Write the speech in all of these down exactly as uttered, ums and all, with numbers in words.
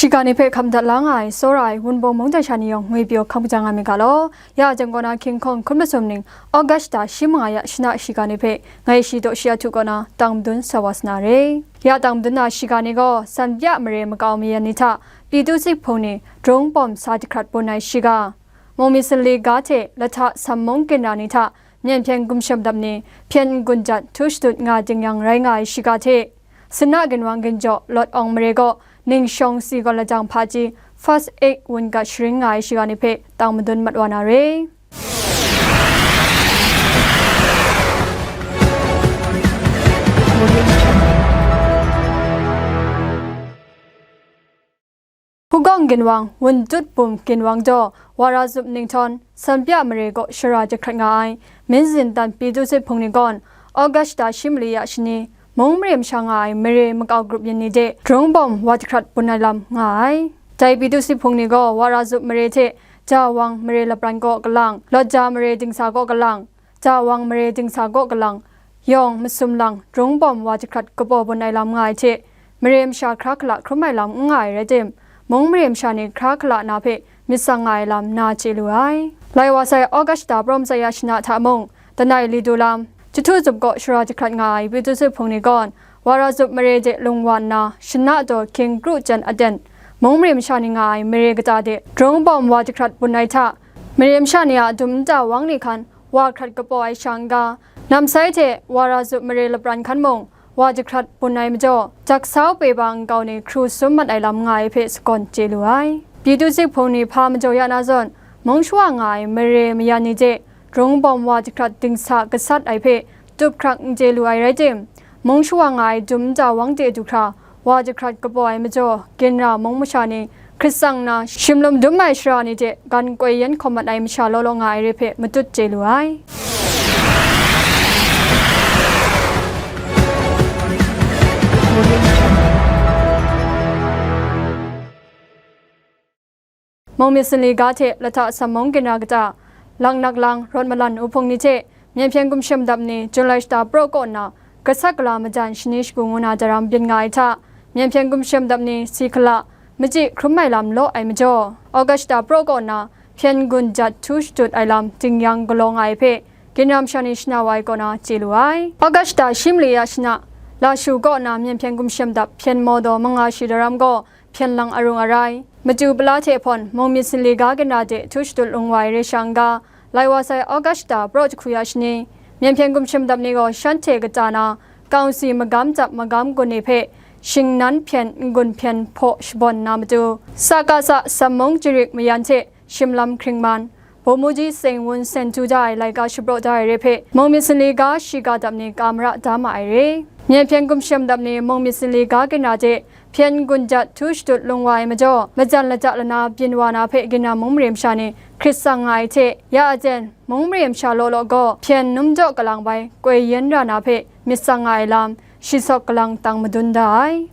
Shiga ni hpe hkam dat la nga ai, tsawra ai, Wunpawng mungdan sha ni yawng ngwi pyaw hkam hkajang nga mi ga law. Ya jang kaw na hkying hkawng hkun masum ning, August da shi manga ya shana shiga ni hpe ngai shi daw shi a htu kaw na tang madun sa wa sa na re. Ya tang madun na shiga ni gaw, Sanpya mare makau mayan ni hta, Pyi Tu Sit Hpung ni drung bawm sa jahkrat bun ai shiga, Mungmyit Sanli ga hte Lahta Sammung Ginra ni hta, Myen hpyen gumshem dap ni hpyen n-gun jat htu shadut nga ding yang rai nga ai shiga hte, Sina ginwang ginjaw Lawt Awng mare gaw Ningshawng Si Gawn Lajang Hpaji First Aid wun gat sharin nga ai shiga ni hpe tang madun mat wa na re. Hugawng ginwang, Wun Tut Bum ginwang jaw, Wara Zup Ninghtawng, Sanpya mare kaw shara jahkrat nga ai, Minzin Tan Pyi Tu Sit Hpung ni gawn, August da shi mali ya shani, mung mare masha nga ai mare makau grup yin ni de, drung bawm wa jahkrat bun ai lam nga ai. Dai Pyi Tu Sit Hpung ni gaw, Wara Zup mare hte, Jawang mare lapran kaw kalang, Lawtja mare dingsa kaw kalang, Jawang mare dingsa kaw kalang, yawng masum lang, drung bawm wa jahkrat kabaw bun ai lam nga ai hte, mare masha hkra hkala hkrum ai lam n nga ai rai tim, mung mare masha ni hkra hkala na hpe myit tsang nga ai lam na chye lu ai. Lai wa sai August da prawm tsai ya shana hta mung, Danai Lidu lam, Jahtu Zup kaw shara jahkrat nga ai Pyi Tu Sit Hpung ni gawn, Wara Zup mare de lung wa nna, shana daw hkying kru jan aten, mung mare masha ni nga ai mare kata de drung bawm wa jahkrat bun ai hta, mare masha ni a dum nta wang ni hkan, wa hkrat kabaw ai sha n-ga, Namsai hte Wara Zup mare lapran hkan mung, wa jahkrat bun ai majaw, jaksau peba nkau ni hkru sum mat ai lam nga ai hpe sagawn chye lu ai. Pyi Tu Sit Hpung ni hpa majaw ya na zawn, mung shawa nga ai mare mayan ni hte, drung bawm wa jahkrat dingsa gasat ai hpe tup hkrak n chye lu ai rai tim, mung shawa nga ai dum nta wang de du hkra, wa jahkrat kabaw ai majaw, ginra mung masha ni, hkrit tsang na, shim lum dum ai shara ni hte gan koi yen hkawm mat ai masha law law nga ai re hpe matut chye lu ai. Mungmyit Sanli ga hte Lahta Sammung Ginra kata, Langnak Lang, Rawt Malan Uhpung ni hte, Myen hpyen gumshem dap ni Jun lai shata praw kaw nna, gasat gala majan shani shagu ngu na daram byin nga ai hta, Myen hpyen gumshem dap ni si hkala, machyi hkrum ai lam law ai majaw, August shata praw kaw nna, hpyen n-gun jat htu shadut ai lam dingyang galaw nga ai hpe, ginra masha ni shana wa ai kaw na chye lu ai. August shata shi mali ya shana, Lashu kaw nna Myen hpyen gumshem dap hpyen maw daw manga shi daram gaw, hpyen lang arung arai, machyu pala hte hpawn Mungmyit Sanli ga ginra de htu shadut lung wa ai re sha n-ga, lai wa sai August shata praw jahku ya shani, Myen hpyen gumshem dap ni gaw shanhte kata na, kawngsi magam jap magam gun ni hpe shingnan hpyen n-gun hpyen hpaw shabawn na matu, sa ka sa Sammung Jarik mayan hte shim lam hkring man, Bawmuji Seng Wun Sen du da ai laika shapraw da ai re hpe, Mungmyit Sanli ga shiga dap ni ka mara da ma ai re. Myen hpyen gumshem dap ni Mungmyit Sanli ga ginra de hpyen n-gun jat htu shadut lung wa ai majaw, majan lata lana byin wa na hpe ginra mung mare masha ni hkrit tsang nga ai hte, ya aten, mung mare masha law law gaw hpyen num jaw kalang bai koi yen ra na hpe myit tsang nga ai lam, shi sawk kalang tang madun da ai.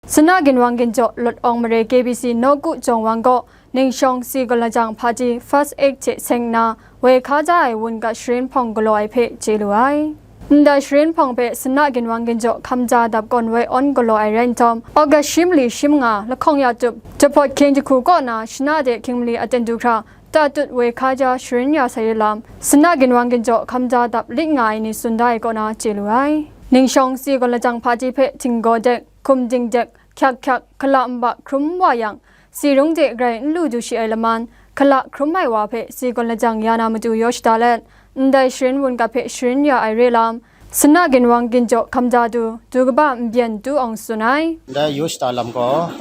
Suna ginwang ginjaw Lawt Awng mare K B C Nawku Jawng Wang gaw Ningshawng Si Gawn Lajang Hpaji First Aid hte seng nna woi hkaja ai wun gat sharin hpawng galaw ai hpe chye lu ai. Ndai sharin hpawng hpe Suna ginwang ginjaw hkamja dap gawn woi awn galaw ai rai nhtawm, August shi mali shi manga lahkawng ya tup, Jahpawt hkying jahku kaw na shana de hkying mali aten du hkra, tatut woi hkaja sharin ya sai lam, Suna ginwang ginjaw hkamja dap lit nga ai ni tsun da ai kaw na chye lu ai. Ningshawng Si Gawn Lajang Hpaji hpe htinggaw dek, hkum ding dek, hkyak hkyak, hkala nba hkrum wa yang, si rung de grai n lu du shi ai laman, hkala hkrum ai wa hpe Si Gawn Lajang ya na matu yaw shada let, ndai sharin wun gat hpe sharin ya ai re lam, Suna ginwang ginjaw hkamja du, du kaba nbyen Tu Awng tsun ai. Ndai yaw shada lam gaw,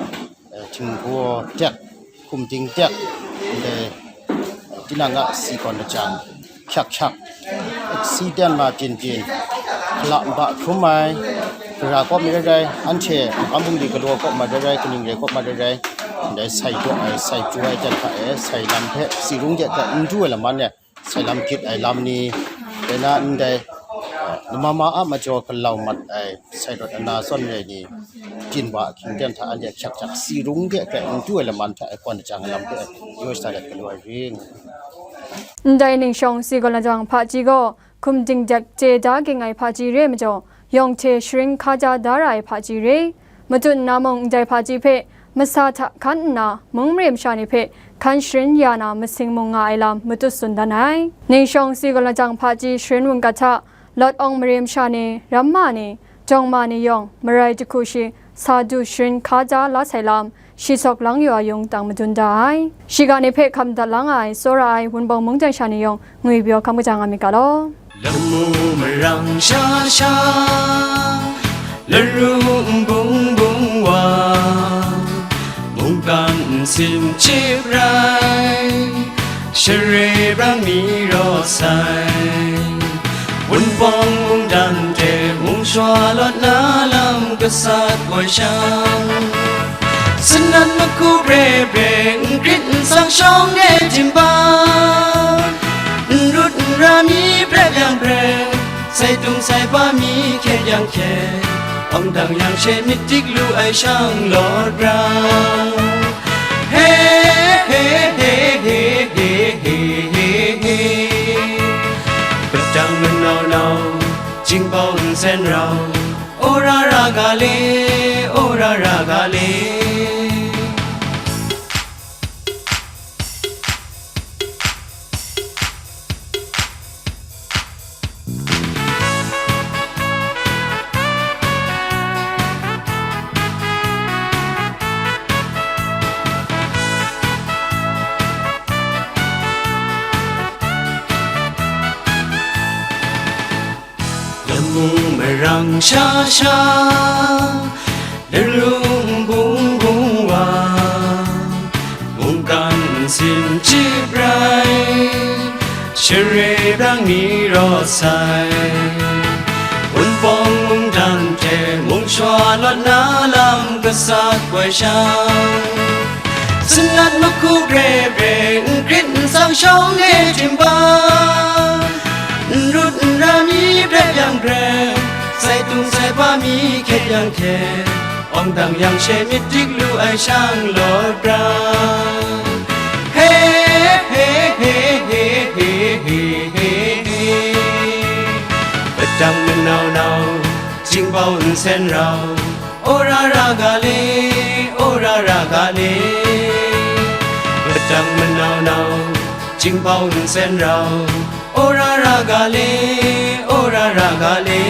eh, htinggaw dek, hkum ding dek, ndai, eh, tinang a Si Gawn Lajang, hkyak hkyak, accident ma byin byin, hkala nba hkrum ai, gara kaw ma rai rai, anhte Makamu Bungli galaw kaw ma rai rai, kaning rai kaw ma rai rai, ndai sai daw ai, sai pru ai jan hta e, sai lam hpe si rung de hta n du ai laman e, sai lam gyit ai lam ni, dai na ndai, eh, namama a majaw galau mat ai, sai rawt ana zawn rai ni, byin wa ahkying ten hta anhte hkyak hkyak si rung de hkrai n du ai laman hta e, kawn lajang ai lam hpe yaw shada let galaw ai ring. Ndai ningshawng si gaw lajang hpaji gaw, hkum dingdek chye da ging ai hpaji re ai majaw, yawng hte sharin hkaja da ra ai hpaji re. Matut nna mung ndai hpaji hpe masa hta hkan nna, mung mare masha ni hpe hkan sharin ya na masing mung nga ai lam matut tsun dan ai. Ningshawng si gaw lajang hpaji sharin wungat hta, Lawt awng mare masha ni, ramma ni, jawng ma ni yawng, marai jahku shi sa du sharin hkaja la sai lam, shi sawk lang yu a yung tang madun da ai. Shiga ni hpe hkam dat la nga ai, tsawra ai Wunpawng mungdan sha ni yawng, ngwi pyaw hkam kaja nga myit ga law. Lamu marang sha sha, laru nbung bung wa, mungkan nsin chyip rai, share brang mi raw sai. Wunpawng mungdan hte mung shawa lawt na lam gasat woi shang, sanat mahku bre bre, n grit n sang shawng e htim ba, n rut n ra mi prep yang prep, sai tung sai ba mi hkyet yang hkyet, awng dang yang she myit dik lu ai shang lawt ra. He, he, he, he, he, he, he, he. Padang manau nau, Jinghpaw nsen rau, ora ra ga le, ora ra ga le. Lamu marang sha sha, laru nbung bung wa, mungkan nsin chyip rai, share brang mi raw sai. Wunpawng mungdan hte mung shawa lawt na lam gasat woi shang, sanat mahku bre bre, n grit n sang shawng e htim ba, n rut n ra mi prep yang prep, sai tung sai ba mi hkyet yang hkyet, awng dang yang she myit dik lu ai shang lawt ra. He, he, he, he, he, he, he, he. Padang manau nau, Jinghpaw nsen rau, ora ra ga le, ora ra ga le. Padang manau nau, Jinghpaw nsen rau, ora ra ga le, ora ra ga le.